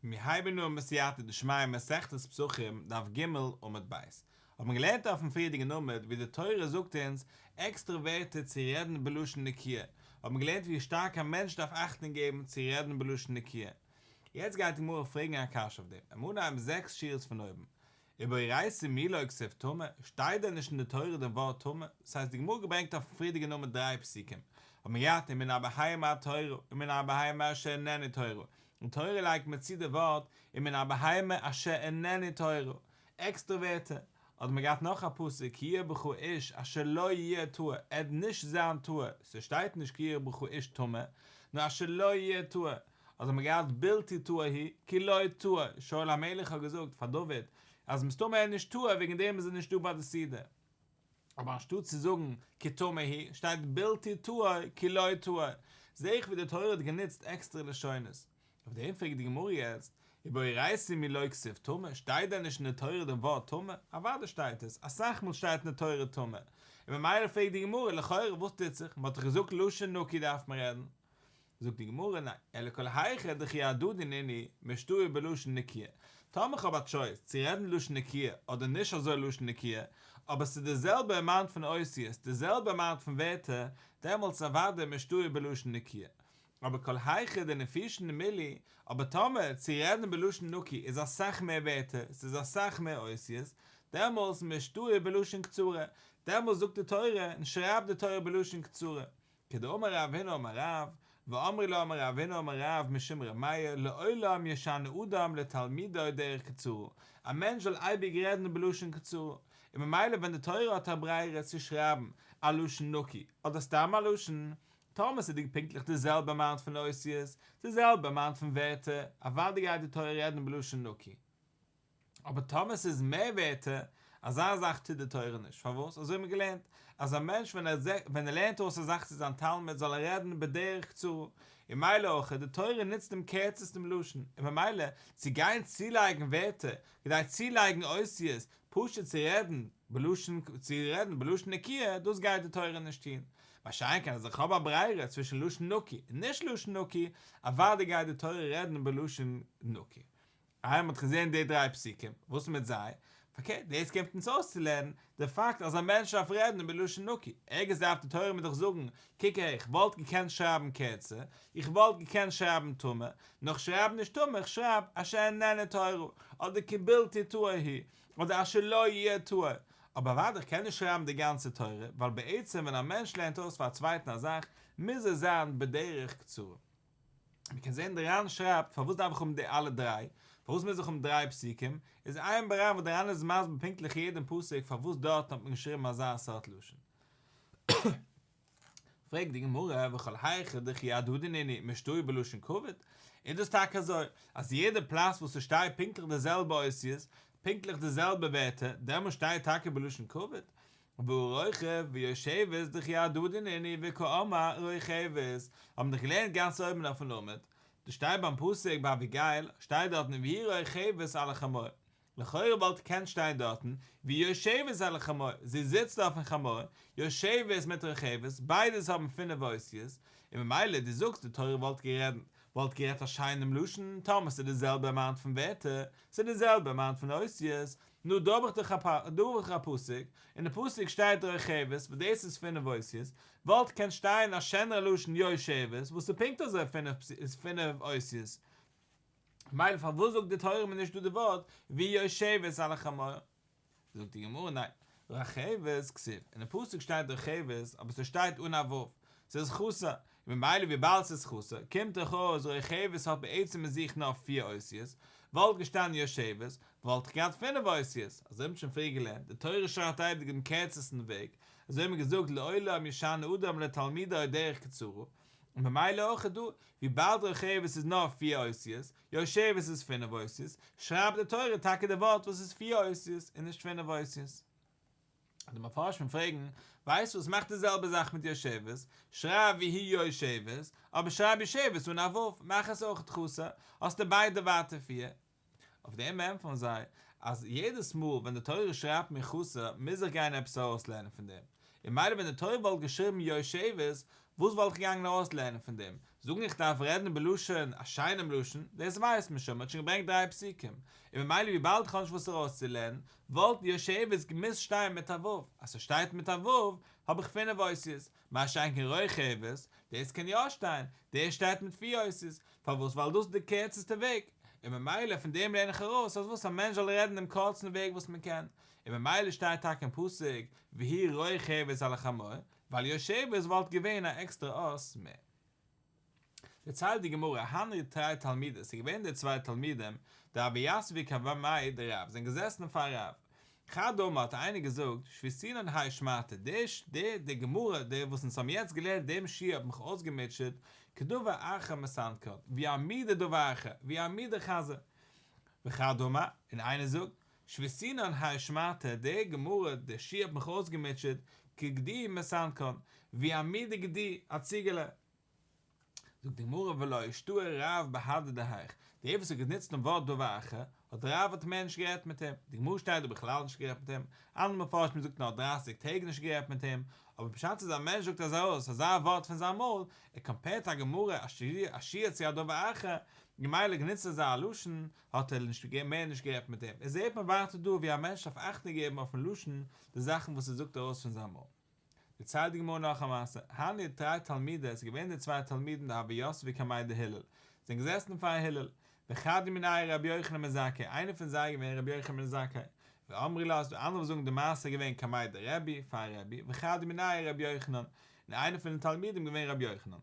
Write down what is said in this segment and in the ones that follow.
מיר הייבן אן בסייעתא דשמיא מסכת פסחים דף ג' עמוד ב'. האט מען געלערנט אויפן פריערדיגן עמוד ווי די תורה זאגט אונז עקסטרע ווערטער צו רעדן בלשון נקיה, האט מען געלערנט ווי שטארק א מענטש דארף אכטונג געבן צו רעדן בלשון נקיה. יעצט גייט די גמרא פרעגן א קשיא אויף דעם, לאמיר אנהייבן זעקס שורות פון אויבן. ובאורייתא מי לא כתיב טמא, שטייט דען נישט אין די תורה דעם ווארט טמא? דאס הייסט די גמרא געברענגט אויפן פריערדיגן עמוד דריי פסוקים, האט מען געהאט ומן הבהמה הטהורה ומן הבהמה אשר איננה טהורה, די תורה לייגט מיר צו די ווארט ומן הבהמה אשר איננה טהורה, עקסטרע ווערטער, אדער מען געהאט נאך א פסוק כי יהיה בך איש אשר לא יהיה טהור, ער וועט נישט זיין טהור, ס'שטייט נישט כי יהיה בך איש טמא, נאר אשר לא יהיה טהור, אדער מען געהאט בלתי טהור הוא כי לא טהור, שאול המלך האט געזאגט פאר דוד אז מסתמא ער איז נישט טהור וועגן דעם איז ער נישט דא ביי די סעודה. אבער אנשטאט צו זאגן כי טמא הוא, שטייט בלתי טהור כי לא טהור, זעה איך ווי די תורה האט גענוצט עקסטערע לשונות. אויף דעם פרעגט די גמרא יעצט, ובאורייתא מי לא כתיב טמא, שטייט דען נישט אין די תורה דעם ווארט טמא? אוודאי שטייט עס, אסאך מאל שטייט אין די תורה טמא. און ממילא פרעגט די גמרא, לכאורה וואס טוט זיך, מען האט דאך געזאגט לשון נקי דארף מען רעדן. זאגט די גמרא ניין, אלא כל היכא דכי הדדי נינהו משתעי בלשון נקיה, טאמער כ'האב א טשויס צו רעדן לשון נקיה אדער נישט אזוי לשון נקיה, אבער ס'איז די זעלבע אמאונט פון אותיות, די זעלבע אמאונט פון ווערטער, דעמאלטס אוודאי משתעי בלשון נקיה. אבער כל היכא דנפישין מילי, אבער טאמער צו רעדן בלשון נקי איז אסאך מער ווערטער, ס'איז אסאך מער אותיות, דעמאלטס משתעי בלשון קצרה, דעמאלטס זאגט די תורה און שרייבט די תורה בלשון קצרה, כדאמר רב הונא אמר רב, ואמרי לה אמר רב הונא אמר רב משום ר' מאיר לעולם ישנה אדם לתלמידו דרך קצרה, א מענטש זאל אייביג רעדן בלשון קצרה, און ממילא ווען די תורה האט א ברירה צו שרייבן א לשון נקי אדער סתם א לשון, טאמער ס'איז די פונקטליך די זעלבע אמאונט פון אותיות, די זעלבע אמאונט פון ווערטער, אוודאי גייט די תורה רעדן בלשון נקי. אבער טאמער ס'איז מער ווערטער, אזא זאך טוט די תורה נישט, פארוואס? אזוי האט מען געלערנט, אז א מענטש ווען ער ווען ער לערנט אויס א זאך צו זיין תלמיד זאל ער רעדן בדרך קצרה, און ממילא אויך די תורה נוצט דעם קערצעסטן לשון, און ממילא צו גיין צולייגן ווערטער, כדי צולייגן אותיות, פשוט צו רעדן בלשון צו רעדן בלשון נקיה, דאס גייט די תורה נישט טון. מה שאין כן אז איך האב א ברירה צווישן לשון נקי און נישט לשון נקי, אוודאי גייט די תורה רעדן בלשון נקי. איי מ'האט געזען די דריי פסוקים, וואס איז מיט זיי? פארקערט, דאס קומט אונז אויסצולערנען די פאקט אז א מענטש דארף רעדן בלשון נקי, ערגעץ דארף די תורה מיר דאך זאגן, קוק אהער, איך וואלט געקענט שרייבן קערצער, איך וואלט געקענט שרייבן טמא, נאר כ'שרייב נישט טמא, איך שרייב אשר איננו טהורה, אדער כי בלתי טהור הוא, אדער אשר לא יהיה טהור. אבער אוודאי איך קען נישט שרייבן די גאנצע תורה, ווייל בעצם ווען א מענטש לערנט אויס פאר א צווייטן א זאך, מוז עס זיין בדרך קצרה. מען קען זען די ר"ן שרייבט פארוואס דארף איך האבן די אלע דריי, פארוואס מוז איך האבן דריי פסוקים, איז עיין בר"ן וואס די ר"ן איז מסביר פונקטליך יעדעם פסוק פארוואס דארטן האט מען געשריבן אזא סארט לשון. פרעגט די גמרא וכל היכא דכי הדדי נינהו משתעי בלשון כבוד, איז דאס טאקע אזוי אז יעדע פלאץ וואס ס'שטייט פונקטליך די זעלבע אותיות, פונקטליך די זעלבע ווערטער, דעמאלט שטייט טאקע בלשון כבוד? והא רוכב ויושבת דכי הדדי נינהו וקאמר רוכבת, האבן דאך געלערנט גאנץ אויבן אויפן עמוד, דאס שטייט ביים פסוק ביי אביגיל, שטייט דארטן והיא רוכבת על החמור, לכאורה וואלט געקענט שטיין דארטן והיא יושבת על החמור, זי זיצט אויפן חמור, יושבת מיט רוכבת, ביידעס האבן פינף אותיות, און ממילא דו זאגסט די תורה וואלט גערעדט וואלט גערעדט א שיינעם לשון, טאמער ס'איז די זעלבע אמאונט פון ווערטער, ס'איז די זעלבע אמאונט פון אותיות, נו דא האב איך דאך א דא האב איך א פסוק, אין די פסוק שטייט רוכבת וואס דאס איז פינף אותיות, וואלט געקענט שטיין א שענערע לשון יושבת וואס איז פונקט אזוי פינף איז פינף אותיות, מילא פארוואס זאגט די תורה מיר נישט דא די ווארט והיא יושבת על החמור? זאגט די גמרא ניין, רוכבת כתיב, אין די פסוק שטייט רוכבת אבער ס'שטייט אן א ו', ס'איז חסר, און ממילא וויבאלד ס'איז חסר, קומט דאך אויס רוכבת האט בעצם אין זיך נאר פיר אותיות, וואלט געשטאנען יושבת, וואלט איך געהאט פינף אותיות, אזוי האט מען שוין פריער געלערנט, די תורה שרייבט אייביג דעם קערצעסטן וועג, אזוי האט מען געזאגט לעולם ישנה אדם לתלמידו דרך קצרה, און ממילא אויך דא, וויבאלד רוכבת איז נאר פיר אותיות, יושבת איז פינף אותיות, שרייבט די תורה טאקע די ווארט וואס איז פיר אותיות און נישט פינף אותיות. די מפרשים פרעגן, ווייסט וואס, מאך די זעלבע זאך מיט יושבת, שרייב והיא יושבת, אבער שרייב יושבת אן א ו', מאך עס אויך חסר, האסטו ביידע ווייטער פיר. אויף דעם ענטפערן זיי, אז יעדעס מאל ווען די תורה שרייבט מיר חסר, מוז איך גיין עפעס ארויסלערנען פון דעם. און מילא ווען די תורה וואלט געשריבן יושבת, וואס וואלט איך געגאנגען ארויסלערנען פון דעם? זאגן איך דארף רעדן בלשון, א שיינעם לשון, דאס ווייסט מען שוין, מען האט שוין געברענגט דריי פסוקים, און ממילא וויבאלד איך האב נישט וואס ארויסצולערנען, וואלט יושבת געמוזט שטיין מיט א ו', אז ס'שטייט מיט א ו', האב איך פינף אותיות, מה שאין כן רוכבת, דאס קען יא שטיין, דאס שטייט מיט פיר אותיות, פארוואס ווייל דאס איז די קערצעסטע וועג, און ממילא פון דעם לערן איך ארויס אז וואס א מענטש זאל רעדן דעם קורצן וועג וואס מען קען, און ממילא שטייט טאקע אין פסוק והיא רוכבת על החמור, ווייל יושבת וואלט געווען א עקסטערע אות מער. דערציילט די גמרא, הנהו תרי תלמידי, ס'איז געווען די צוויי תלמידים, דהוו יתבי קמיה דרב, זענען געזעסן פאר רב. חד אמר האט איינער געזאגט, שויתינן האי שמעתא, די די די גמרא, די וואס אונז האבן יעצט געלערנט דעם שיעור האט מיך אויסגעמוטשעט, כדבר אחר מסנקן, ווי א מידע דבר אחר, ווי א מידע חזיר. וחד אמר, און איינער זאגט, שויתינן האי שמעתא, די גמרא, די שיעור האט מיך אויסגעמוטשעט, כגדי מסנקן, ווי א מידע גדי, א ציגעלע. זאגט די גמרא ולא אישתעי רב בהדי דהאיך, דער וואס האט גענוצט דעם ווארט דבר אחר, האט רב האט מער נישט גערעדט מיט אים, די גמרא שטייט דא בכלל נישט גערעדט מיט אים, אנדערע מפרשים זאגט נאר דרייסיג טעג נישט גערעדט מיט אים, אבער פשט איז א מענטש זאגט אזא אויס אזא ווארט פון זיין מויל, ער קאמפערט א גמרא א שיעור צו א דבר אחר, ממילא גענוצט אזא לשון, האט ער נישט מער נישט גערעדט מיט אים, עס זעט מען ווייטער דא ווי א מענטש דארף אכטונג געבן אויפן לשון, די זאכן וואס ער זאגט ארויס פון זיין מויל. דערציילט די גמרא נאך א מעשה, הנהו תרי תלמידי, עס איז געווען די צוויי תלמידים דהוו יתבי קמיה דהלל, זיי זענען געזעסן פאר הלל, וחד מינייהו רבי יוחנן בן זכאי, איינער פון זיי איז געווען רבי יוחנן בן זכאי, ואמרי לה, ס'דא אנדערע וואס זאגן די מעשה איז געווען קמיה דרבי, פאר רבי, וחד מינייהו רבי יוחנן, און איינער פון די תלמידים געווען רבי יוחנן.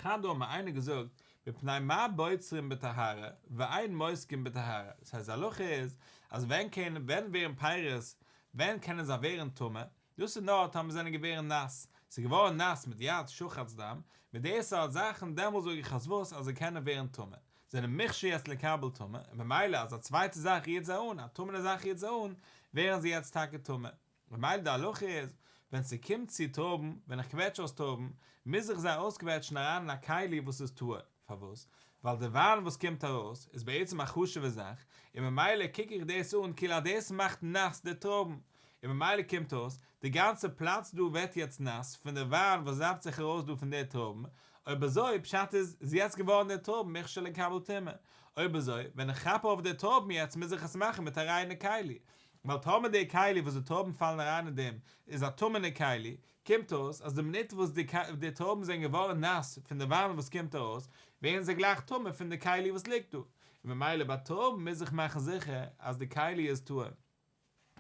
חד אמר, איינער געזאגט, מפני מה בוצרים בטהרה ואין מוסקין בטהרה, דאס הייסט די הלכה איז אז ווען קען ווען ווערן פירות ווען קענען זיי ווערן טמא, דאס איז נאר טאמער זיי זענען געווערן נאס, ס'איז געווארן נאס מיט יד שחץ דם, מיט די סארט זאכן דעמאלס זאג איך אז וואס אז זיי קענען ווערן טמא, זענען מוכשר יעצט לקבל טומאה, און ממילא אז א צווייטע זאך רירט זיי אן, א טמא'נע זאך רירט זיי אן, ווערן זיי יעצט טאקע טמא. ממילא די הלכה איז, ווען ס'קומט צו טרויבן, ווען איך קוועטש אויס טרויבן, מוז איך זיי אויסקוועטשן אריין אין א כלי וואס איז טהור, פארוואס? ווייל די וויין וואס קומט ארויס, איז בעצם א חשוב'ע זאך, און ממילא קוק איך דאס אן כאילו אז דאס מאכט נאס די טרויבן, און ממילא קומט אויס, די גאנצע פלאץ דא ווערט יעצט נאס פון די וויין וואס זאפט זיך ארויס דא פון די טרויבן, אויב אזוי, פשט איז, איז יעצט געווארן די טרויבן מוכשר לקבל טומאה, אויב אזוי, ווען איך כאפ אויף די טרויבן יעצט מוז איך עס מאכן מיט א ריינע כלי, ווייל טאמער די כלי וואס די טרויבן פאלן אריין אין דעם איז א טמא'נע כלי, קומט אויס אז די מינוט וואס די די טרויבן זענען געווארן נאס פון די וויין וואס קומט ארויס, ווערן זיי גלייך טמא פון די כלי וואס ליגט דא, און ממילא ביי טרויבן מוז איך מאכן זיכער אז די כלי איז טהור.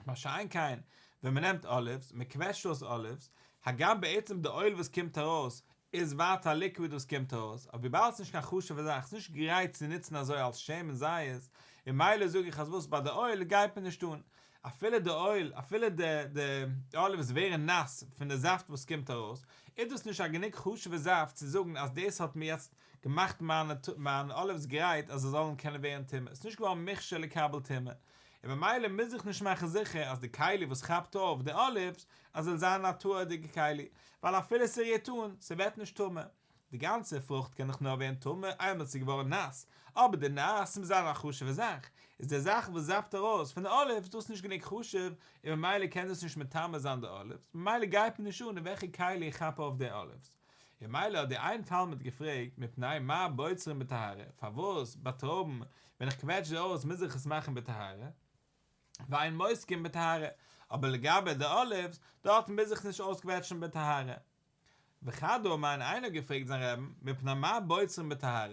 מה שאין כן ווען מען נעמט אליווס, מען קוועטשט אויס אליווס, הגם בעצם די אויל וואס קומט ארויס איז ווייטער א ליקוויד וואס קומט ארויס, אבער וויבאלד ס'נישט קיין חשוב'ע זאך, ס'נישט גרייט צו נוצן אזוי אלס שמן זית, און ממילא זאג איך אז וואס ביי די אויל גייט מיר נישט אן, אפילו די אויל, אפילו די די אליווס ווערן נאס פון די זאפט וואס קומט ארויס, איז דאס נישט א גענוג חשוב'ע זאפט צו זאגן אז דאס האט מיר יעצט געמאכט מיינע מיינע אליווס גרייט אז זיי זאלן קענען ווערן טמא, ס'נישט געווארן מוכשר לקבל טומאה, און ממילא מוז איך נישט מאכן זיכער אז די כלי וואס כאפט אויף די אליווס אז זאל זיין א טהור'דיגע כלי, ווייל אפילו ס'רירט אן, ס'ווערט נישט טמא. די גאנצע פרוכט קען דאך נאר ווערן טמא איינמאל ס'איז געווארן נאס, אבער די נאס מוז זיין א חשוב'ע זאך, איז די זאך וואס זאפט ארויס פון די אליווס דאס נישט גענוג חשוב, און ממילא קען דאס נישט מטמא זיין די אליווס, ממילא גייט מיר נישט אן אין וועלכע כלי איך כאפ אויף די אליווס. און ממילא האט די איין תלמיד געפרעגט מפני מה בוצרים בטהרה, פארוואס ביי טרויבן ווען איך קוועטש זיי אויס מוז איך עס מאכן בטהרה, ואין מוסקין בטהרה, אבער לגבי די אליווס, דארט מוז איך נישט אויסקוועטשן בטהרה. וחד אמר און איינער האט געפרעגט זיין רעבן, מפני מה בוצרים בטהרה,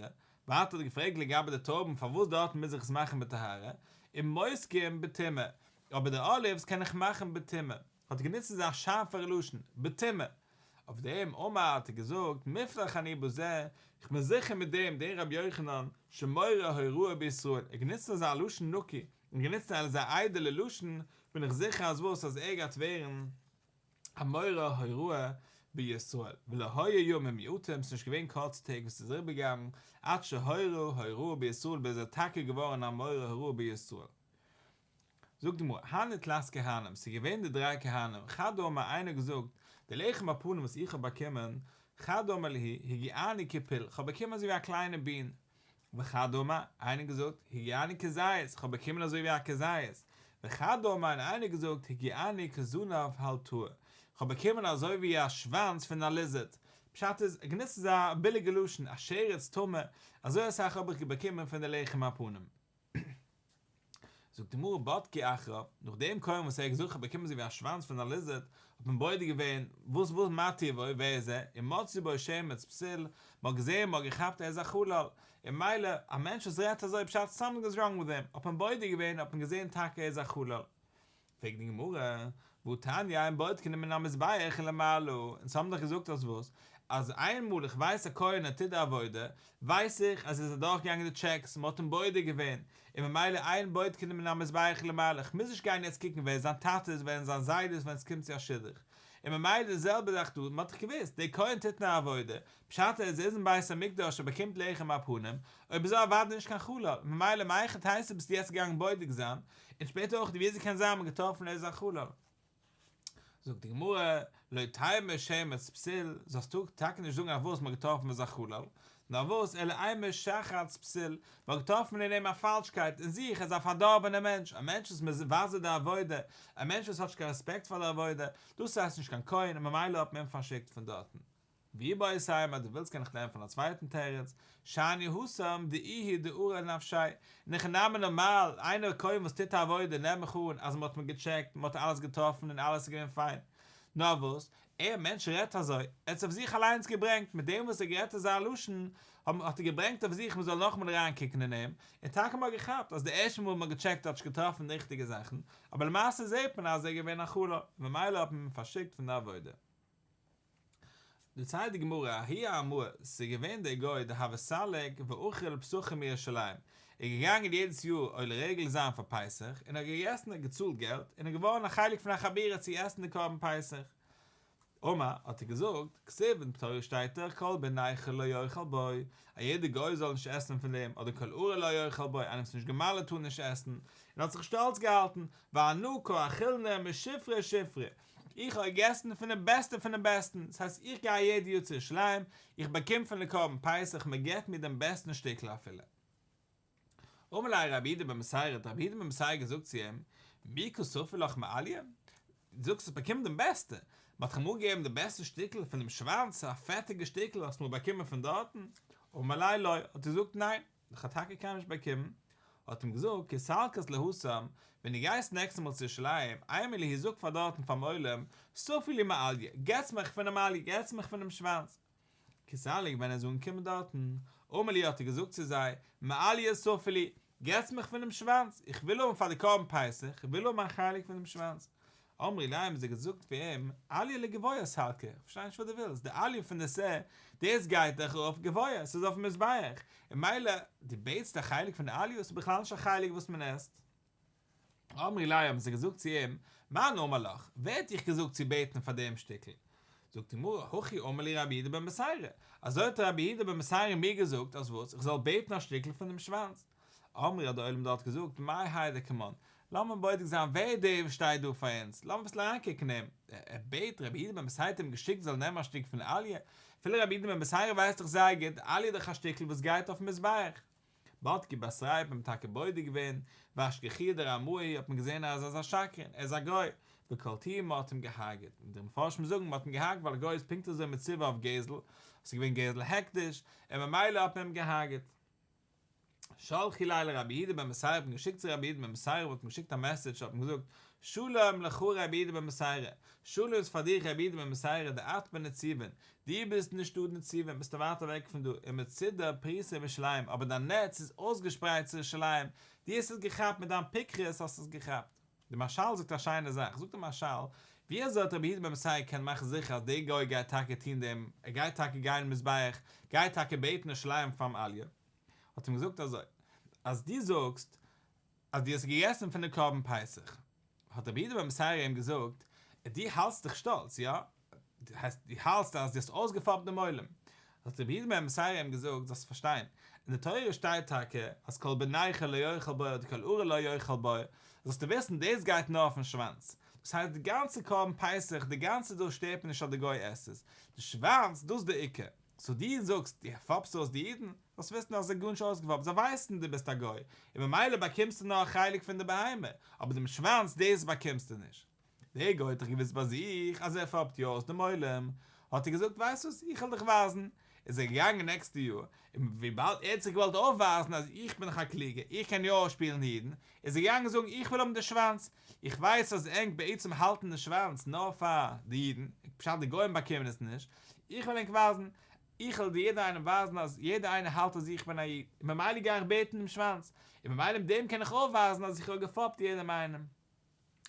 ווייטער האט ער געפרעגט לגבי די טרויבן פארוואס דארט מוז איך עס מאכן בטהרה, ומוסקין בטומאה, אבער די אליווס קען איך מאכן בטומאה. האט ער גענוצט אזא שארפערע לשון, בטומאה. אויף דעם אמר האט ער געזאגט, מובטח אני בזה, איך בין זיכער מיט דעם, דער רבי יוחנן, שמורה הוראה בישראל, ער האט גענוצט אזא לשון נקי, און גענוצט אזא איידעלע לשון, בין איך זיכער אז וואס, אז ער גייט ווערן א מורה הוראה בישראל, ולא היו ימים מועטים, ס'איז נישט געווען קורצע טעג וואס ס'איז אריבערגעגאנגען, עד שהורה הוראה בישראל ביז ער איז טאקע געווארן א מורה הוראה בישראל. זאגט די גמרא, הנהו תלת כהנים, ס'איז געווען די דריי כהנים, חד אמר איינער האט געזאגט, די לחם הפנים וואס איך האב באקומען, חד אמר להו, הגיעני כפול, כ'האב באקומען אזוי ווי א קליינע בין, וחד אמר, איינער האט געזאגט, הגיעני כזית, כ'האב באקומען אזוי ווי א כזית, וחד אמר און איינער האט געזאגט, הגיעני כזנב הלטאה, כ'האב באקומען אזוי ווי א שוואנץ פון א ליזערד. פשט איז, גענוצט אזא ביליגע לשון, א שרץ טמא, אזוי אסאך האב איך באקומען פון די לחם הפנים. זאגט די גמרא בדקו אחריו, נאך דעם כהן וואס ער האט געזאגט כ'האב באקומען אזוי ווי א שוואנץ פון א ליזערד, האט מען בודק געווען וואס וואס מה טיבו, ווער איז ער, ומצאו בו שמץ פסול, מ'האט געזען מ'האט געכאפט ער איז א חלל, און ממילא א מענטש וואס רעדט אזוי פשט סאמטינג איז ראנג וויט הים, האט מען בודק געווען האט מען געזען טאקע ער איז א חלל. פרעגט די גמרא, והתניא אין בודקין מן המזבח ולמעלה, אונז האבן דאך געזאגט אז וואס? אז איינמאל איך ווייס א כהן ער טוט די עבודה, ווייס איך אז ער איז אדורך געגאנגען די טשעקס, מען האט אים בודק געווען, און ממילא אין בודקין מן המזבח ולמעלה, איך מוז נישט גיין יעצט קוקן ווער זיין טאטע איז ווער זיין זיידע איז ווען עס קומט צו א שידוך, און ממילא די זעלבע זאך דא, מען האט דאך געוואוסט, דער כהן טוט אן עבודה, פשט אז ער איז אין בית המקדש ער באקומט לחם הפנים, אויב אזוי אוודאי נישט קיין חלל, ממילא מהיכי תיתי ביסטו יעצט געגאנגען בודק זיין, און שפעטער אויך וויאזוי קען זיין מ'האט געטראפן ער איז א חלל. זאגט די גמרא, לא תימא שמץ פסול, זאלסטו טאקע נישט זאגן אויף וואס מ'האט געטראפן איז א חלל, נאר וואס אלא אימא שחץ פסול, מ'האט געטראפן אין אים א פאלשקייט אין זיך, ער איז א פארדארבענער מענטש, א מענטש וואס איז מבזה די עבודה, א מענטש וואס האט נישט קיין רעספעקט פאר די עבודה, דאס הייסט נישט קיין כהן און ממילא האט מען אים פארשיקט פון דארטן. ואיבעית אימא אז דו ווילסט קען איך דיר ענטפערן א צווייטן תירוץ, שאני התם דאיהו דערל נפשיה, אין הכי נמי נארמאל, איינער כהן וואס טוט א עבודה נעם איך אן אז מען האט אים געטשעקט, מען האט אלעס געטראפן און אלעס איז געווען פיין. נאר וואס, ער מענטש רעדט אזוי, ער האט עס אויף זיך אליינס געברענגט, מיט דעם וואס ער האט גערעדט אזא לשון, האט ער געברענגט אויף זיך מען זאל נאכאמאל אריינקוקן אין אים, און טאקע מען האט געכאפט אז די ערשטע מאל מען האט געטשעקט האט נישט געטראפן די ריכטיגע זאכן, אבער למעשה זעט מען אז ער איז געווען א חלל, ממילא האט מען אים פארשיקט פון די עבודה. דערציילט די גמרא, ההוא ארמאה, ס'איז געווען דער גוי דהוה סליק ואכיל פסחא מירושלים, ער איז געגאנגען יעדעס יאר עולה רגל זיין פאר פסח, און ער האט געגעסן ער האט געצאלט געלט, און איז געווארן א חלק פון א חבורה צו עסן די קרבן פסח. אמר, האט ער געזאגט, כתיב אין תורה שטייט דאך כל בן נכר לא יאכל בו, א יעדער גוי זאל נישט עסן פון דעם, אדער כל ערל לא יאכל בו, איינער וואס איז נישט גע'מל'ט טאר נישט עסן, און האט זיך שטאלץ געהאלטן, ואנא קא אכילנא משופרי שופרי, איך האב געגעסן פון די בעסטע פונעם בעסטן, דאס הייסט איך גיי יעדע יאר צו ירושלים, איך באקום פון די קרבן פסח, מען געבט מיר דעם בעסטן שטיקל אפילו. אמר ליה רבי יהודה בן בתירא, האט רבי יהודה בן בתירא געזאגט צו אים, מי קא ספו לך מעליא? דו זאגסט האסט באקומען דעם בעסטע, מען האט דיך אמאל געגעבן די בעסטע שטיקל פונעם שוואנץ, א פעטיגע שטיקל האסט אמאל באקומען פון דארטן? אמר ליה לא, האט ער געזאגט ניין. איך האב טאקע קיינמאל נישט באקומען, האט אים געזאגט, כי סלקת להתם, ווען דו גייסט נעקסטע מאל צו ירושלים, אימא להו זאג פאר דארטן פארן עולם, ספו לי מעליא, געטס מיך פונעם עליא, געטס מיך פונעם שוואנץ. כי סליק ווען ער איז אנגעקומען דארטן, אמר להו האט ער געזאגט צו זיי, מעליא ספו לי, געטס מיך פונעם שוואנץ, איך וויל האבן פאר די קרבן פסח, איך וויל האבן מיין חלק פונעם שוואנץ. אמרי ליה האבן זיי געזאגט פאר אים, עליא לגבוה סלקא, איך פארשטיי נישט וואס דו ווילסט, די עליא פון די שה, דאס גייט דאך אויף גבוה, ס'איז אויפן מזבח, און ממילא, דו בעטסט א חלק פון די עליא, ס'איז בכלל נישט א חלק וואס מען עסט. אמרי ליה האבן זיי געזאגט צו אים, מאן אמר לך, ווער האט דיך געזאגט צו בעטן פאר דעם שטיקל? זאגט די גמרא, הכי אמר לי רבי יהודה בן בתירא, אזוי האט רבי יהודה בן בתירא מיר געזאגט, אז וואס, איך זאל בעטן א שטיקל פון דעם שוואנץ. אמרי האט דער עולם דארט געזאגט, מאי האי דקמן, לאמיר בודק זיין ווער דער וואס שטייט דא פאר אונז, לאמיר אביסל אריינקוקן אים, ער בעט רבי יהודה בן בתירא האט אים געשיקט זאל נעמען א שטיק פון עליה, אפילו רבי יהודה בן בתירא ווייסט דאך זייער גוט, עליה איז דאך א שטיקל וואס גייט אויפן מזבח. בדקו בתריה האט מען טאקע בודק געווען, ואשכחוהו דרמאי האט מען געזען אז ער איז א שקרן, ער איז א גוי, וקטלוהו מען האט אים געהארגעט, און די מפרשים זאגן מען האט אים געהארגט ווייל א גוי איז פונקט אזוי מצווה אויף גזל, עס איז געווען גזל הקדש, און ממילא האט מען אים געהארגעט. שלחו ליה לרבי יהודה בן בתירא האט מען געשיקט צו רבי יהודה בן בתירא האט מען געשיקט א מעסעדזש האט מען געזאגט שלום לך רבי יהודה בן בתירא שלום איז פאר דיך רבי יהודה בן בתירא דאת בנציבין דו ביסט אין די שטאט נציבין ביסטו ווייט אוועק פון דא ומצודר פריסא בירושלים אבער דיין נעץ איז אויסגעשפרייט צו ירושלים דו האסט עס געכאפט מיט דיין פיקחות האסט עס געכאפט די מהרש"ל זאגט א שיינע זאך זאגט די מהרש"ל ווי אזוי האט רבי יהודה בן בתירא געקענט מאכן זיכער אז דער גוי גייט טאקע טון דעם ער גייט טאקע גיין אין מזבח גייט טאקע בעטן ירושלים פארן עליה האט אים געזאגט אזוי, אז דו זאגסט אז דו האסט געגעסן פון די קרבן פסח, האט רבי יהודה בן בתירא אים געזאגט, דו האלטסט דיך שטאלץ, יא? הייסט דו האלטסט אז דו האסט אויסגעפאפט דעם עולם, האט רבי יהודה בן בתירא אים געזאגט, זאלסט פארשטיין, אין די תורה שטייט טאקע אז כל בן נכר לא יאכל בו אדער כל ערל לא יאכל בו, זאלסטו וויסן דאס גייט נאר אויפן שוואנץ, דאס הייסט די גאנצע קרבן פסח, די גאנצע דאס שטערט מיר נישט אז די גוי עסט עס, די שוואנץ דאס איז די עיקר. סאו דו זאגסט דו פאפסט אויס די אידן, זאלסט וויסן אז זיי גארנישט אויסגעפאפט, זיי ווייסן דו ביסט א גוי, און ממילא באקומסטו נאר א חלק פון די בהמה, אבער דעם שוואנץ דאס באקומסטו נישט. דער גוי האט דאך געוואוסט ביי זיך אז ער פאפט יא אויס דעם עולם, האט ער געזאגט ווייסט וואס, איך וועל דיך ווייזן, איז ער געגאנגען נעקסטע יאר, און וויבאלד ער האט זיך געוואלט אויפווייזן אז איך בין דאך א קלוגער, איך קען יא אויסשפילן די אידן, איז ער געגאנגען זאגן איך וויל האבן די שוואנץ, איך ווייס אז ענק בעצם האלטן די שוואנץ נאר פאר די אידן, פשט די גוים באקומען עס נישט, איך וועל ענק ווייזן, איך וועל יעדער איינעם ווייזן אז יעדער איינער האלט אז איך בין א איד, און ממילא גיי איך בעטן דעם שוואנץ, און ממילא מיט דעם קען איך אויפווייזן אז איך האב געפאפט יעדעם איינעם.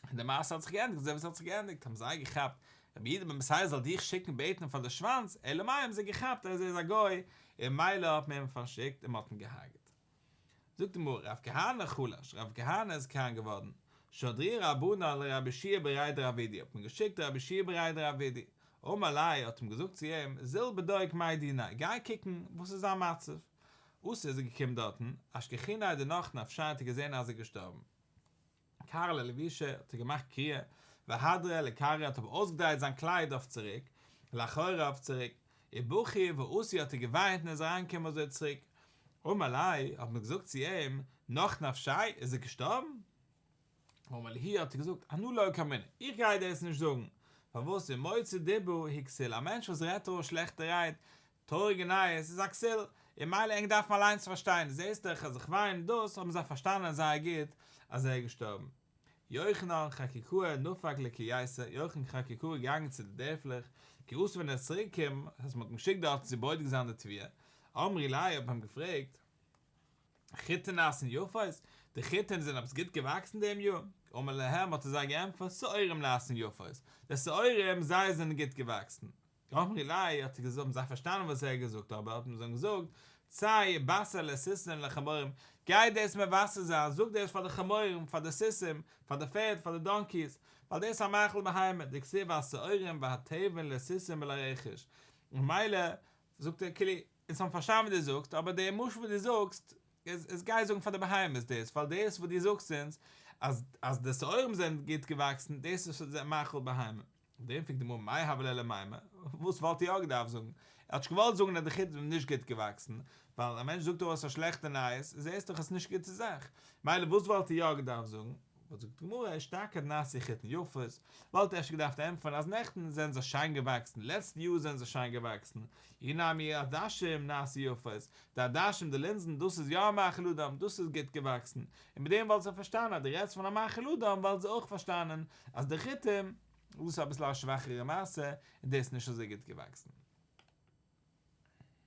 און די מעשה האט זיך געענדיגט אזוי ווי עס האט זיך געענדיגט, האבן זיי געכאפט רבי יהודה בן בתירא זאל דיך שיקן בעטן פאר די שוואנץ, אלא מאי האבן זיי געכאפט אז ער איז א גוי, און ממילא האט מען אים פארשיקט און מען האט אים געהארגעט. זאגט די גמרא, רב כהנא חלש, רב כהנא איז קראנק געווארן, שדרוה רבנן לרבי יהושע בריה דרב אידי, האט מען געשיקט רבי יהושע בריה דרב אידי, אמר ליה האט אים געזאגט צו אים, זיל בדוק מאי דיניה, גיי קוקן וואס איז זיין מצב. אתא איז ער געקומען דארטן, אשכחיניה דנח נפשיה האט ער געזען אז ער איז געשטארבן. קרעה ליה לבושיה האט ער געמאכט קריעה, והדריה לכרעיה האט אבער אויסגעדרייט זיין קלייד אויף צוריק, לאחוריה אויף צוריק, ובכי ואתי האט ער געוויינט און איז אריינגעקומען אזוי צוריק, אמר ליה האט מען געזאגט צו אים, נח נפשיה איז ער געשטארבן? אמר להו האט ער געזאגט, אנא לא קאמינא, איך גיי דאס נישט זאגן, פארוואס ומוציא דיבה הוא כסיל, א מענטש וואס רעדט ארויס שלעכטע רייד, טרויעריגע נייעס איז א כסיל, און מילא ענק דארפן אליינס פארשטיין, זעסט דאך אז איך וויין, דאס האבן זיי פארשטאנען זייער גוט אז ער איז געשטארבן. יוחנן חקוקאה נפק לקרייתא, יוחנן חקוקאה איז געגאנגען צו די דערפלעך, כי אתא ווען ער איז צוריק געקומען, אז מען האט אים געשיקט דארט צו בודק זיין די תבואה, אמרי ליה האט מען אים געפרעגט, חיטין נעשין יפות, די חיטין זענען עפעס גוט געוואקסן דעם יאר? אמר להם האט ער זיי געענטפערט, שעורים נעשין יפות, די שעורים זיי זענען גוט געוואקסן. אמרי ליה האט ער געזאגט, האבן זיי פארשטאנען וואס ער האט געזאגט, אבער האט מען זיי געזאגט, צא ובשר לסוסים ולחמורים, גיי דאס מבשר זיין, זאג דאס פאר די חמורים, פאר די סוסים, פאר די פערד, פאר די דאנקיס, ווייל דאס איז א מאכל בהמה, דכתיב והשעורים והתבן לסוסים ולרכש, ממילא זאגט ער כאילו, אונז האבן פארשטאנען וואס דו זאגסט, אבער די משל וואס דו זאגסט, איז איז גיי זאגן פאר די בהמות דאס, ווייל דאס וואס דו זאגסט אונז, אז אז די שעורים זענען גוט געוואקסן, דאס איז מאכל בהמה. אויף דעם פרעגט די גמרא מאי הוה ליה למימר, וואס וואלט ער יא געדארפט זאגן? ער האט נישט געוואלט זאגן אז די חיטים זענען נישט גוט געוואקסן, ווייל א מענטש זאגט ארויס א שלעכטע נייעס, זעסט דאך אז עס איז נישט גוטע זאך, מילא וואס וואלט ער יא געדארפט זאגן? וואס זאגט די גמרא, אשתקד נעשו חיטין יפות, וואלט ער אפשר געדארפט ענטפערן אז נעכטן זענען זיי שיין געוואקסן, לעצטע יאר זענען זיי שיין געוואקסן, אי נמי עדשים נעשו יפות, די עדשים די לינזן דאס איז יא א מאכל אדם, דאס איז גוט געוואקסן, און מיט דעם וואלט זיי פארשטאנען אז דו רעדסט פון א מאכל אדם וואלט זיי אויך פארשטאנען אז די חיטים, דאס איז אביסל א שוואכערע מעשה און דאס איז נישט אזוי גוט געוואקסן.